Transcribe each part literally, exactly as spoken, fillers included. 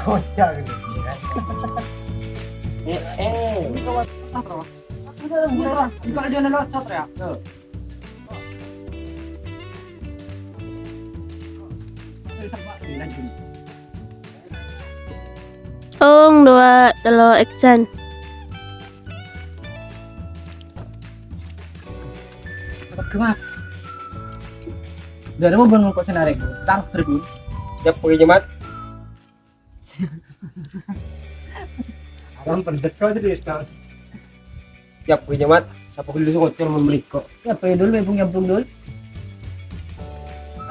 Gocak gitu, ya kan? Eh, eh. Ong, dua, tello', action. Apa kemat? Udah ada mau bangun kok senarek. Tar terus. Siap, Pak Jemat. Alam pendek kau jadi, Kak. Yap, gue nyemat. Sapa dulu sing ngocor membeli kok? Yap, ya dulu, Bung, ya, Bung, dul.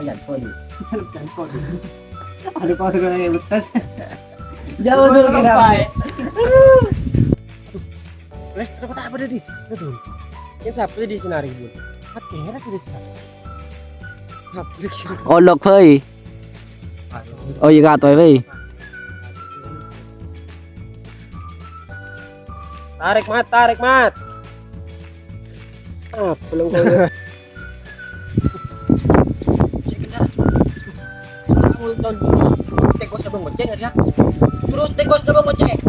Ayan, kok ini? Aduh, kok ada kayak betes. Jauh dulu, kira. Wes, terus apa di sini? Aduh. Ini siapa di sini hari ini? Oke, ini sudah siapa? Olok, hei. Oh, iya, Kak, toy, hei. Tarik, Mat, tarik, Mat. Ah, belum kau. Kamu nonton terus, tekos abang goceng, ya? Terus tekos abang goceng.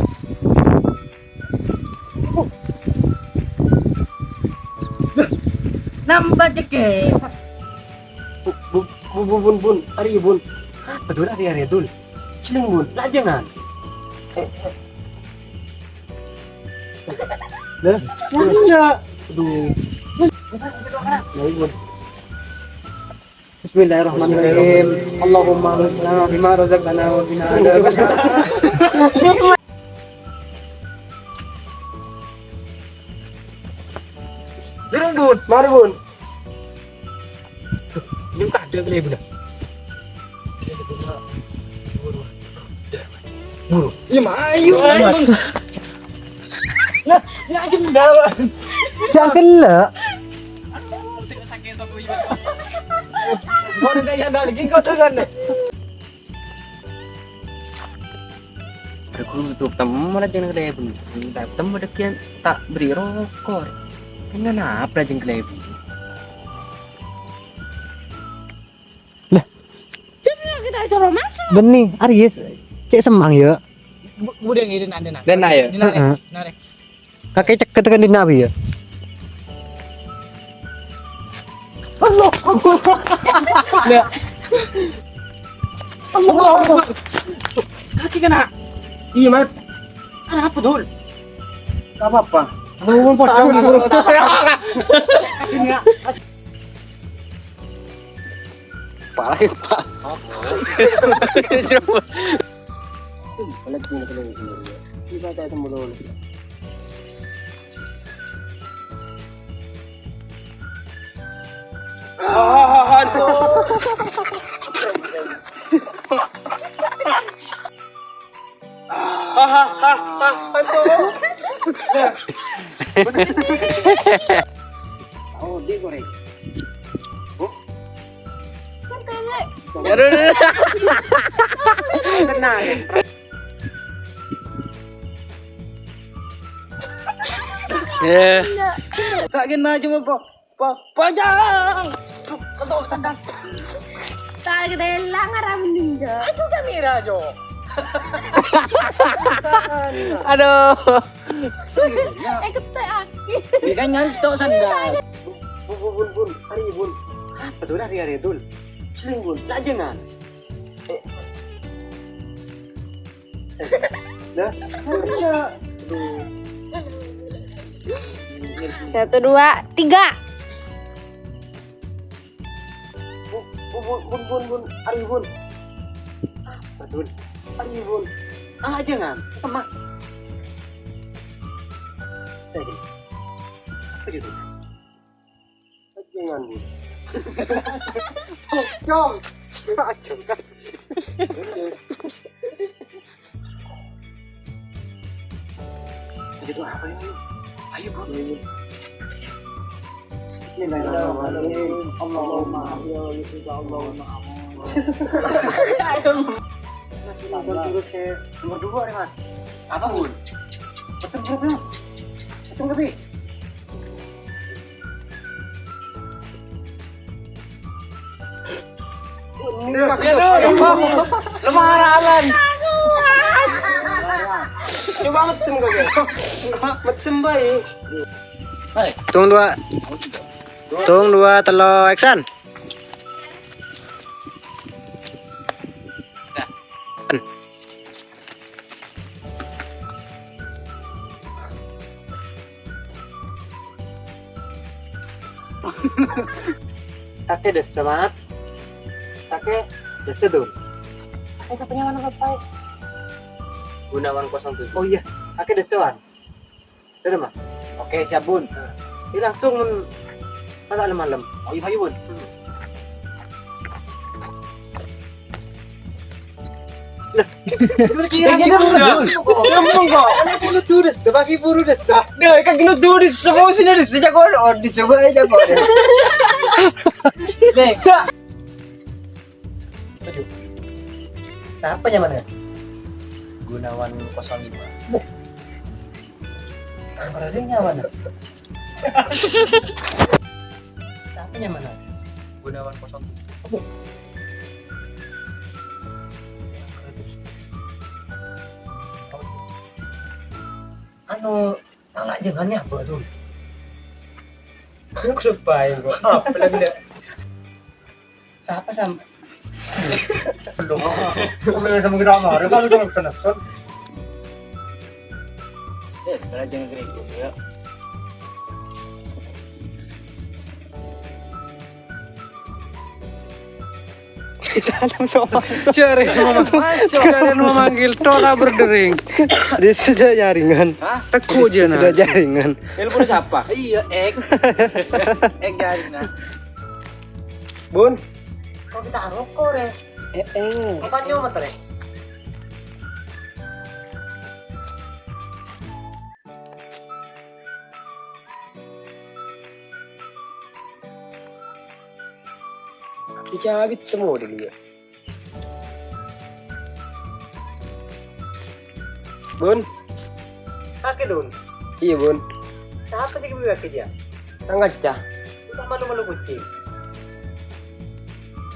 Nambah cekek. Bu, bu, bu, bu, bun, bun, ari, bun. Apa dul, ari, ari, dul? Seling, bun, lajengan. Eh, eh. Lah, iya. Aduh. Nah, iya, bun. Bismillahirrahmanirrahim. Allahumma rizqna bima razaqtana wa qina adzabannar. Durung, Bun. Mari, Bun. Ini tak ada kali, Bun. Bun. Iya, ayo, ayo, Bun. Nah, ya, ayo, Bun. Jangan kena. Bun, udah, ya, udah, lagi kau tuh kan. Aku tutup temu lah jangan kelebu. Tutup temu ada kian tak beri rokok. Kenapa lah jangan kelebu? Lah. Kita coba masuk. Beni, Aries, cek semang ya. Bu-, budeng ini nanti, nah. Dan ayo. Ini narik, heeh, narik. Kakek ceket kan di Nabi ya? Allah, Allah. Ya. Allah, Allah. Kaki kena. Iya, Mat. Ada apa, Dul? Gak apa-apa. Mau pocong. Kakinya. Parah ya, Pak. Balik sini, balik sini. Bisa saya temu dulu. Aduh. Hahaha, aduh. Oh, digoreng. Oh. Kan tele. Aduh, aduh, aduh. Tenang. Eh. Kak, gin maju, Pak. Pa-, panjang. Aduh, aduh, tendang. Tak gede lang arah meninggal. Aduh, kamera, Jo. Aduh. Eh, kete aki. Ini kan nyantok sandal. Bun, bun, bun, bun. Ari, bun. Apa tuh, ari, ari, Dul? Sering, bun. Lajengan. Eh. Lah, iya. Aduh. Satu, dua, tiga. Bu-, bu-, bu-, bun, bun, bun. Ari, bun. Apa, Dul? Ari, bun. Ah, jangan. Teman. Tadi. Gitu. Jangan, Bu. Cong. Cong. Gitu apa ini? Ayo, Bu. Bismillahirrahmanirrahim. Allahumma, ya Allah, Allahumma amin. Nomor dua nih, Mas. Apa, Bun? Betul, betul, betul. Betul, betul. Lemah, Alan. Coba metem kau, ya. Metem bae. Tung dua. Tung dua, tello, action. Kakè dessa, Mat. Kakè dessa, Dun. Kakè sapa nyamana, Bapak? Gunawan kosong tujuh. Oh iya, kakè dessa, Wan. Sudah, Mat? Oke, siap, Bun. Ini langsung men-, malam-malam. Oh iya, ayo, Bun. Lah, kira gitu, Bun. Gampang kok. Ana puluh turis, sebagai buru desa. Dah, kan kena turis, semua sini ada sejak awal, oh, di semua aja kok. Next. Aduh. Sapa nyamana? Gunawan kosong lima. Buh. Apa ada nyamana? Sapa nyamana? Gunawan kosong lima. Anu, tala jangan nyapa tuh. Aku lupa ya, kok. Apa lagi, Dek? Sapa sam-, Loh, udah sama kita marah, kalau udah pesen, pesen. Eh, belajar negeri itu, ya. Di dalam sofa. Jare mama-, jare memanggil Tora berdering. Dia sudah jaringan. Hah? Teku aja, sudah nah. Jaringan. Telepon siapa? Iya, Ek. Ek jaringan. Bun. Kok kita rokok, Re? Eh, eh. Apa nyomet, Re? Dicabit semua dulu ya. Bun. Kakè, Dun. Iya, Bun. Sapa sih kakè dia? Tanggaca. Itu malu-malu kucing.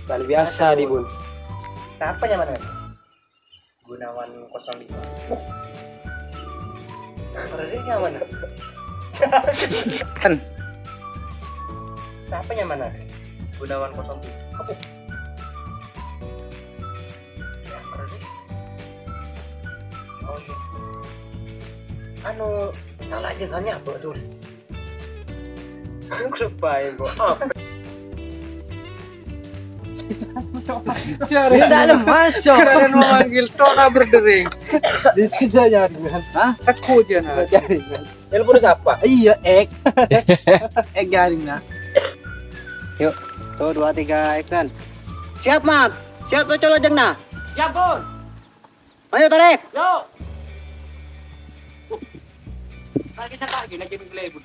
Luar biasa di, Bun. Sapa nyamana? Gunawan kosong lima. Berarti nyamana? Kan. Sapa nyamana? Gunawan kosong lima. Apa? Oh, iya. Anu, tala jangan nyapa, Dul. Lupa ya, kok. Apa? Tidak lemas, Cok. Kalian memanggil Tora berdering. Di sini jaringan. Hah? Teku aja, nah. Jaringan. Telepon siapa? Iya, Ek. Ek jaringan. Yuk, tuh, dua, tiga, action. Siap, Mat. Siap, tuh, colo jengna. Siap, Bun. Ayo, tarik. Yuk. Lagi saya lagi, lagi dulu, Bun.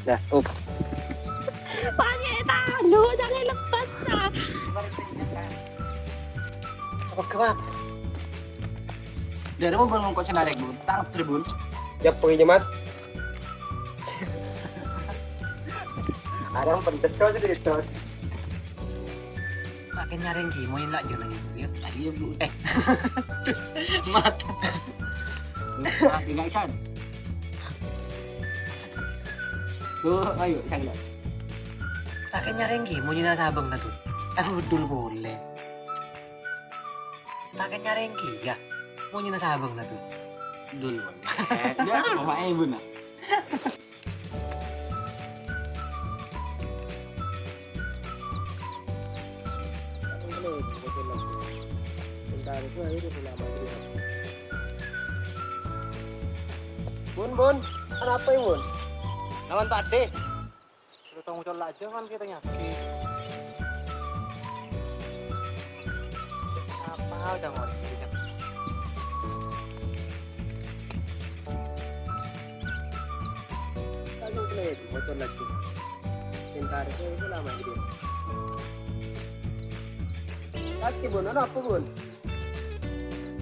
Dah, up. Pakai tanu, jangan lepas, ah. Apa kebab? Dari mau bangun kok senarek, Bun? Tarap tribun. Siap, Pak Jemat. Arang pendet kau sih, Dot. Pakai nyareng ki, mau enak jalan itu, ya? Lah, iya, Bu. Eh. Mat. Mat, enggak, Chan. Tuh, ayo, Chan, Chan. Pakai nyareng ki, mau nyina sabeng na tuh. Aku betul boleh. Pakai nyareng ki, ya. Mau nyina sabeng na tuh. Dul boleh. Dah, Pak Ibu, nah. Bentar, itu aja udah lama gitu ya. Bun, Bun, kenapa ya, Bun? Lawan Pak De. Suruh tanggung jawab aja kan kita nyaki. Apa udah mau dikit? Langsung play, motor lagi. Pintar itu lama gitu. Lagi, Bun, kenapa, Bun?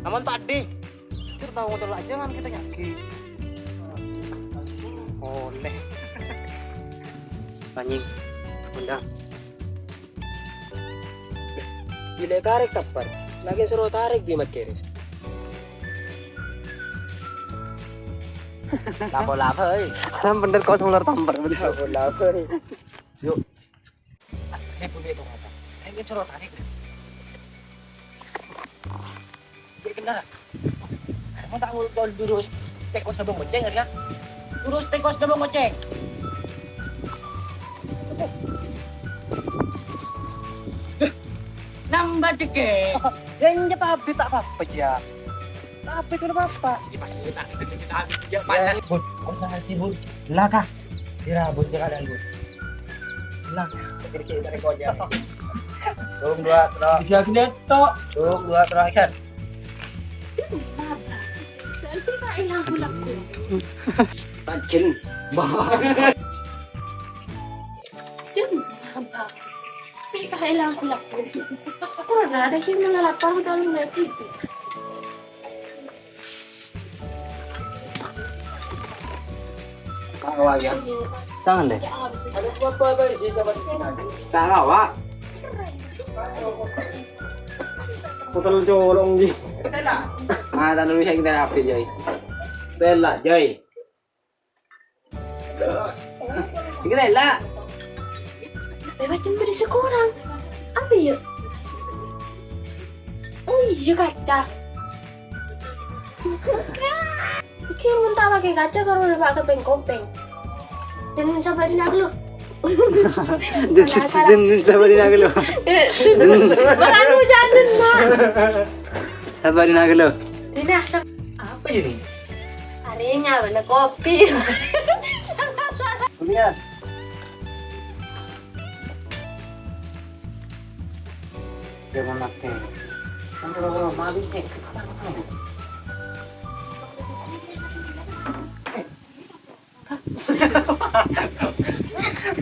Aman, Pak De. Cur, tahu motor lah, jangan kita nyaki. Oleh. Anjing. Undang. Gila, tarik tapar. Lagi suruh tarik di Mat Keris. Lapo-lapo, eh. Kan bener kau ular tampar, bener. Lapo-lapo, eh. Yuk. Ini boleh itu kata. Ini suruh tarik. Cek kenal. Kamu tak ngul-, ngul-, lurus. Tekos nabung goceng, ya? Lurus tekos nabung goceng. Nambah dikit. Yang cepat habis tak apa-apa, ya. Tapi itu apa? Ini pasti kita, kita, kita habis dia panas. Bun, kok sangat sibuk? Lah, Kak. Dirabut ya kalian, Bun. Lah, pikir-pikir dari kau aja. Tung, dua, terus. Bisa gini, tok. Tung, dua, terus, action. Jadi tak hilang pula. Tajin. Bah. Tapi tak hilang pula. Aku udah ada sih, malah lapar kalau nggak itu. Tangan deh. Tangan, Pak. Putar colong, Ji. Ah, tangan dulu, saya kita apa, Jai? Bella, Jai. Iki ta, Ella? Lewat jam beri sekurang. Apa ya? Oh iya, kaca. Iki mun tak pakai kaca kalau udah pakai kopeng-kopeng. Dan sabar nak lu. Dan, dan, dan sabar nak lu. Malah aku jalan, Mak. Sabar nak lu. Dina, sab- Apa jadi? Arenya bener kopi. Salah, salah. Kuliah. Dia mau pakai. Kan kalau, kalau malu, cek.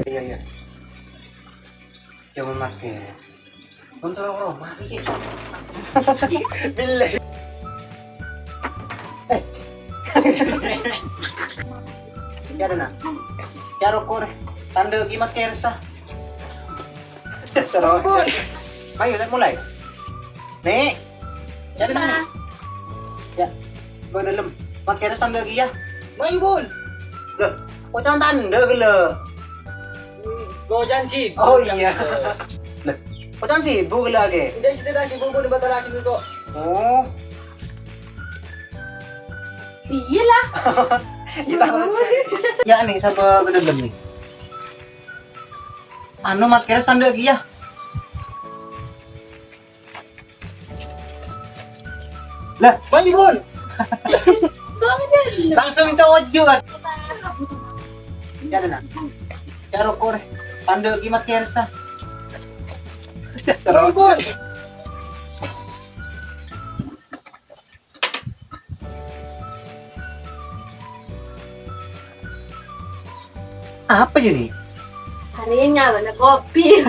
Iya, iya. Jangan pakai. Kontrol rumah iki. Billah. Eh. Ya, ada, nak. Ya, rokok deh. Tanda kimat kersa. Terus. Ayo, mulai. Nek. Jadi, Nek. Ya. Bang dalem. Mas Keres tanda lagi ya. Mayu, Bun. Loh, kok jangan tanda gelo? Kok jangan sibuk? Oh, iya. Loh, kok jangan sibuk gelo lagi? Enggak, sih, tidak sibuk, Bun, batal lagi kok. Oh. Iyalah. Kita. Ya, nih, siapa ke dalam nih? Anu, Mat Keres tanda lagi ya. Lah, Bang Ibun. Langsung cojo kan. Ya, nah. Ya, rokok deh. Tanda kimat kersa. Terus. Bang Ibun. Apa ini? Arenya bener kopi.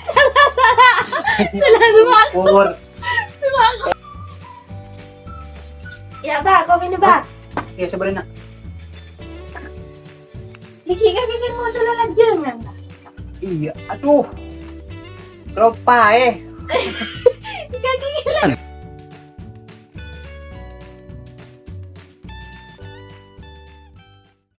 Salah, salah. Salah, lupa aku. Pur. Lupa aku. Ya, Bah, kopi ini, Bah. Ya, coba, nak. Niki kan bikin muncul lalajengan, Bah. Iya, aduh. Lupa, eh. Kaki